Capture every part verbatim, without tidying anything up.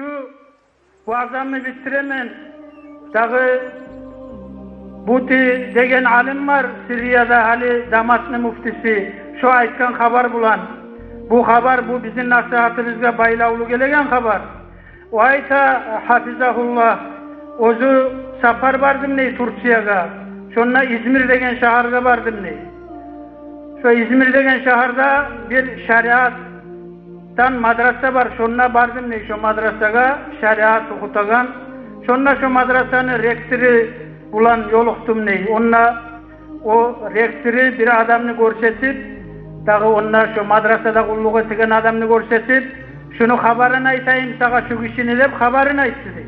Шу ваъзамны битдиремен. Дагъы Бути деген алим бар, Сирияда гьали Дамаскны муфтиси. Шо айтгъан хабар булан. Бу хабар, бу бизин насигьатыбызгъа байлавлу гелеген хабар. О айта, гьафизагьуллагь, оьзю сапар бардым дей Турциягъа. Шонда Измир деген шагьаргъа бардым дей. Шо Измир деген шагьарда бир шариатдан мадраса бар, шонда бардым дей, шо мадрасагъа, шариат охутагъан. Шонда шо мадрасаны ректору булан ёлукъдум дей. Онда о ректору бир адамны гёрсетип, дагъы онда шо мадрасада къуллукъ этеген адамны гёрсетип, шуну хабарын айтайым сагъа, шу гишини деп хабарын айтды дей.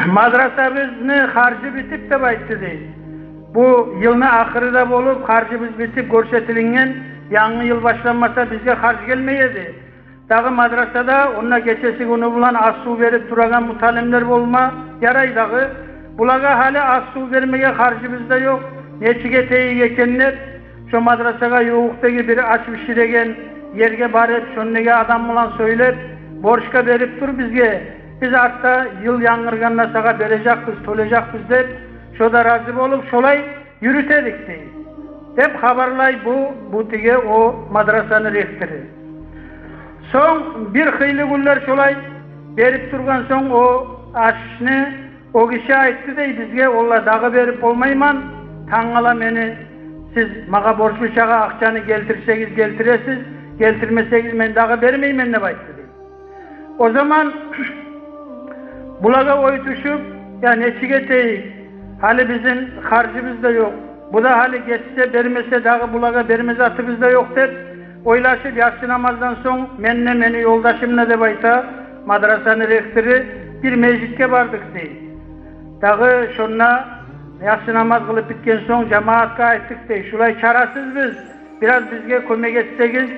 Мадрасабызны харжы битип деп айтды дей. Бу йылны ахыры да болуп, харжыбыз битип гёрсетилинген, янгы йыл башланмаса бизге харж гелмей эди. Дагъы мадрасада онда гечеси-гюню булан ас-сув берип турагъан муталимлер болма ярай дагъы. Булагъа гьали ас-сув бермеге харжыбыз да ёкъ. Нечик этейик экен деп, шо мадрасагъа ювукъдагъы бир аш биширеген ерге барып, шондагъы адам булан сёйлеп, борчгъа берип тур бизге. Биз артда йыл янгыргъанда сагъа бережекбиз, тёлежекбиз деп, шо да рази болуп, шолай юрютедик дей, деп хабарлай бу Бутиге о мадрасаны ректору. Сонг бир хыйлы гюнлер шолай берип тургъан сонг о ашны, о гиши айтды дей бизге: «Олла, дагъы берип болмайман, тангала мени сиз магъа борчлу чакъы акъчаны гелтирсегиз, гелтиресиз, гелтирмесегиз, мен дагъы бермеймен», — деп айтды дей. О заман булагъа ой тюшюп: «Я, нечик этейик? Гьали бизин харжыбыз да ёкъ. Бу да гьали гечсе, бермесе, дагъы булагъа берме затыбыз да ёкъ», — деп ойлашып, яссы намаздан сонг мен де, мени ёлдашым да, деп айта мадрасаны ректору, бир межитге бардыкъ дей. Дагъы шонда яссы намаз къылып битген сонг жамаатгъа айтдыкъ дей: «Шулай чарасызбыз, бираз бизге кёмек этсегиз,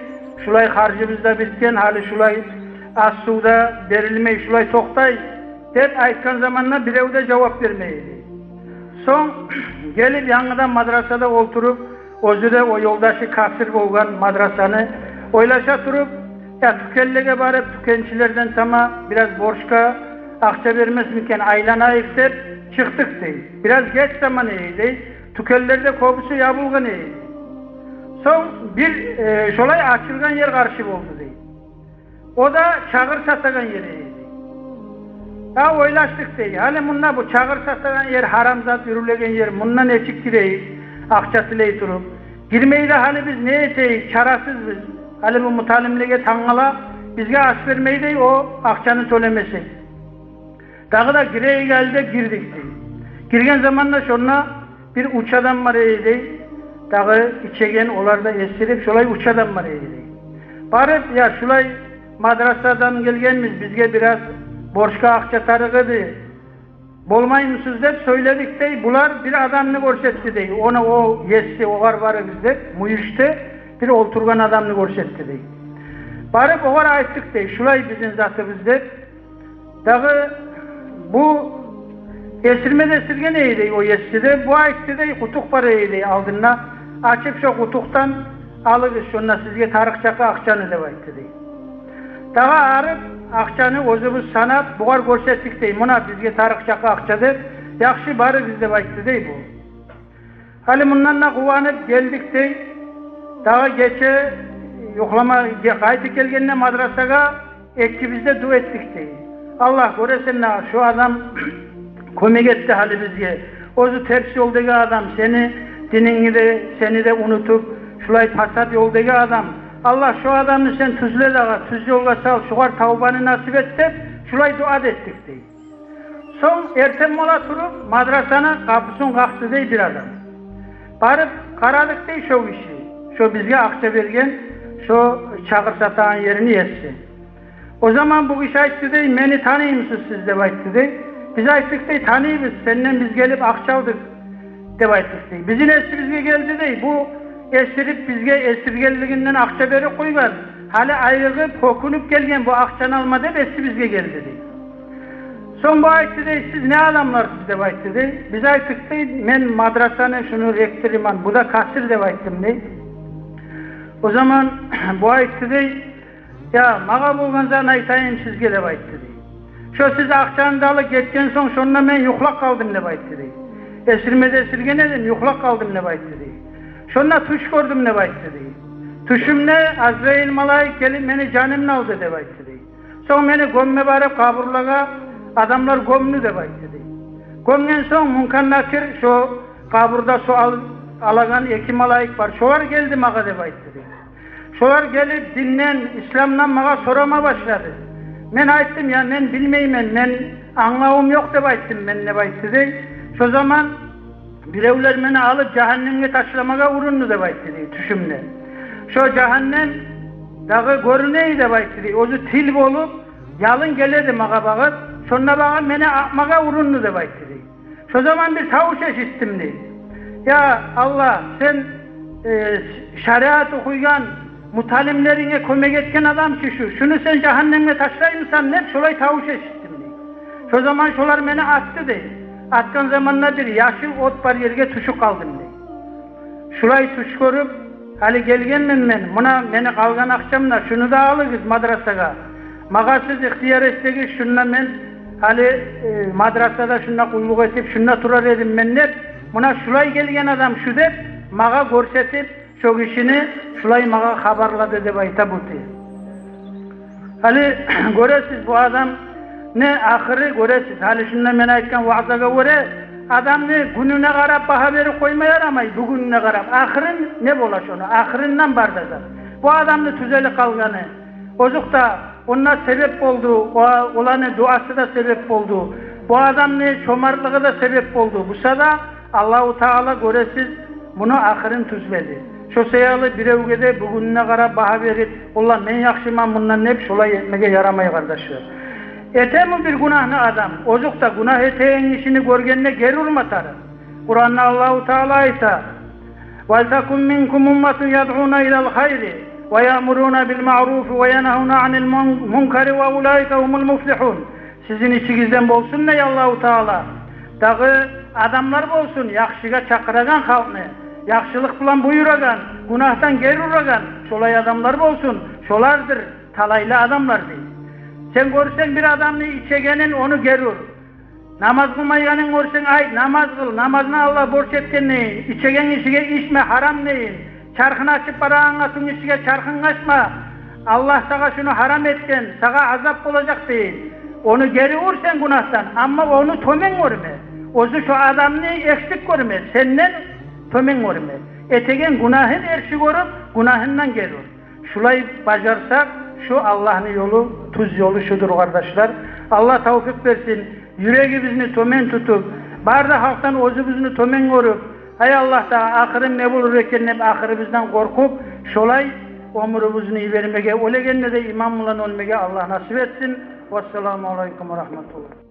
шулай харжыбыз да битген, гьали шулай ас-сув да берилмей, шулай токътай», — деп айтгъан заманда бирев де жавап бермей эди. Сонг гелип янгыдан мадрасада олтуруп, оьзю де, о ёлдашы касир болгъан мадрасаны, ойлаша туруп: «Я, тюкенлеге барып, тюкенчилерден сама бираз борчгъа акъча бермесмикен, айланайыкъ», — деп чыкъдыкъ дей. Бираз геч заман эди дей, тюкенлер де кёбюсю ябылгъан эди. Сонг бир, э, шолай ачылгъан ер къаршы болду дей. О да чагъыр сатагъан ер эди. Я, ойлашдыкъ дей: «Гьали мунда бу чагъыр сатагъан ер, гьарам зат юрюлеген ер, мунда нечик гирейик, акъча тилей туруп? Гирмей де гьали биз не этейик, чарасызбыз. Гьали бу муталимлеге тангала бизге аш бермей дей, о акъчаны тёлемесек. Дагъы да гирейик гьали», — деп гирдик дей. Гирген заманда шонда бир уч адам бар эди дей, дагъы ичеген, олар да эсирип, шолай уч адам бар эди дей. Барып: «Я, шулай мадрасадан гелгенбиз, бизге бираз борчгъа акъча тарыкъ эди, болмаймысыз?» — деп сёйледик дей. Булар бир адамны гёрсетди дей, ону о еси, огъар барыгъыз деп, мюйюшде бир олтургъан адамны гёрсетди дей. Барып огъар айтдыкъ дей: «Шулай бизин затыбыз», — деп. Дагъы бу эсирме де эсирген эди дей о еси де. Бу айтды дей: «Къутукъ бар эди дей алдында, ачып шо къутукъдан алыгъыз шонда сизге тарыкъ чакъы акъчаны», — деп айтды дей. Дагъы арып, акъчаны оьзюбюз санап, бугъар гёрсетдик дей: «Муна бизге тарыкъ чакъы акъча», — деп. «Яхшы, барыгъыз», — деп айтды дей бу. Гьали мундан да къуванып гелдик дей. Дагъы гече юхлама ге-, къайтып гелгенде мадрасагъа экибиз де дуа этдик дей: «Аллагь, гёресен дагъы, шо адам кёмек этди гьали бизге. Оьзю терс ёлдагъы адам, сени динингни де, сени де унутуп, шулай пасат ёлдагъы адам. Аллагь, шо адамны сен тюзле дагъы, тюз ёлгъа сал, шогъар тавбаны насип эт», — деп, шулай дуа да этдик дей. Сонг эртен бола туруп, мадрасаны къапусун къакъды дей бир адам. Барып къарадыкъ дей шо гиши, шо бизге акъча берген, шо чагъыр сатагъан ерни еси. О заман бу гиши айтды дей: «Мени таныймысыз сиз?» — деп айтды дей. Биз айтдыкъ дей: «Таныйбыз, сенден биз гелип акъча алдыкъ», — деп айтдыкъ дей. «Бизин эсибизге гелди дей, бу эсирип, бизге эсиргенлигинден акъча берип къойгъан, гьали айыгъып, гьёкюнюп гелген бу акъчаны алма деп эсибизге гелди», — дей. Сонг бу айтды дей: «Сиз не адамларсыз?» — деп айтды дей. Биз айтдыкъ дей: «Мен мадрасаны шуну ректоруман, бу да касир», — деп айтдым дей. О заман бу айтды дей: «Я, магъа болгъан затны айтайым сизге», — деп айтды дей. «Шо сиз акъчаны да алып гетген сонг, шонда мен юхлап къалдым», — деп айтды дей. «Эсирме де эсирген эдим, юхлап къалдым», — деп айтды дей. «Шонда тюш гёрдюм», — деп айтды дей. «Тюшюмде Азрайыл малайик гелип мени жанымны алды», — деп айтды дей. «Сонг мени гёмме барып къабурлагъа, адамлар гёмдю», — деп айтды дей. «Гёмген сонг Мункар, Накир, шо къабурда суал алагъан эки малайик бар, шолар гелди магъа», — деп айтды дей. «Шолар гелип, динден, исламдан магъа сорама башлады. Мен айтдым: „Я, мен билмеймен, мен англавум ёкъ, — деп айтдым мен, — деп айтды дей. — Шо заман биревлер мени алып жагьаннемге ташламагъа урунду, — деп айтды дей, — тюшюмде. Шо жагьаннем дагъы гёрюне эди, — деп айтды дей, — оьзю тил болуп, ялын геле эди магъа багъып, шонда багъып мени атмагъа урунду, — деп айтды дей. — Шо заман бир тавуш эшитдим, — дей. — Я Аллагь, сен, э, шариат охуйгъан, муталимлеринге кёмек этген адам чы шу, шуну сен жагьаннемге ташлаймысан?» — деп шолай тавуш эшитдим, — дей. — Шо заман шолар мени атды, — дей. — Атгъан заманда бир яшыл от бар ерге тюшюп къалдым, — дей. — Шулай тюш гёрюп, гьали гелгенмен мен. Муна мени къалгъан акъчам да, шуну да алыгъыз мадрасагъа. Магъа сиз ихтияр этсегиз, шунда мен гьали, э, мадрасада шунда къуллукъ этип, шунда турар эдим мен», — деп, муна шулай гелген адам шу деп магъа гёрсетип, шо гишини шулай магъа хабарлады деп айта бу дей. Гьали гёресиз, бу адамны ахыры, гёресиз, гьали шунда мен айтгъан ваъзагъа гёре, адамны гюнюне къарап багьа берип къойма ярамай, бугюнюне къарап. Ахыры не бола шону? Ахырындан бар да зат. Бу адамны тюзелип къалгъаны, озокъда, онда себеп болду, о, оланы дуасы да себеп болду. Бу адамны чомартлыгъы да себеп болду. Буса да Аллагьу Таала, гёресиз, муну ахырын тюзледи. Шо саялы биревге де бугюнюне къарап багьа берип, «Валлагь, мен яхшыман мундан», — деп, шолай этмеге ярамай, къардашлар. Этеми бир гюнагьны адам, озокъда, гюнагь этеген гишини гёргенде гери урма тарыкъ. Къуранда Аллагьу Таала айта: «Валтакун минкум умматун ядъуна илал хайри ва яъмуруна бил маъруфи ва янгьавна анил мун-, мункари ва улаика гьумул муфлихун». Сизин ичигизден болсун, дей Аллагьу Таала, дагъы адамлар болсун, яхшыгъа чакъырагъан халкъны, яхшылыкъ булан буюрагъан, гюнагьдан гери урагъан, шолай адамлар болсун, шолардыр талайлы адамлар, дей. Сен гёрсенг бир адамны ичегенин, ону гери ур. Намаз къылмайгъанын гёрсенг, айт: «Намаз къыл, намазны Аллагь борч этген», — дейин. Ичеген гишиге: «Ичме, гьарам», — дейин. Чархын ачып барагъан къатын гишиге: «Чархынг ачма, Аллагь сагъа шуну гьарам этген, сагъа азап болажакъ», — дейин. Ону гери ур сен гюнагьдан, амма ону тёмен гёрме. Оьзю шо адамны эксик гёрме, сенден тёмен гёрме. Этеген гюнагьын эрши гёрюп, гюнагьындан гери ур. Шулай бажарсакъ, шу Аллагьны ёлу, тюз ёлу шудур, къардашлар. Аллагь тавфикъ берсин, юрегибизни тёмен тутуп, бары да халкъдан оьзюбюзню тёмен гёрюп, «Ай Аллагь, дагъы ахырым не болур экен?» — деп, ахырыбыздан къоркъуп, шолай оьмюрюбюзню йибермеге, оьлегенде де иман булан оьлмеге Аллагь насип этсин. Вассаламу алайкум ва рагьматуллагь.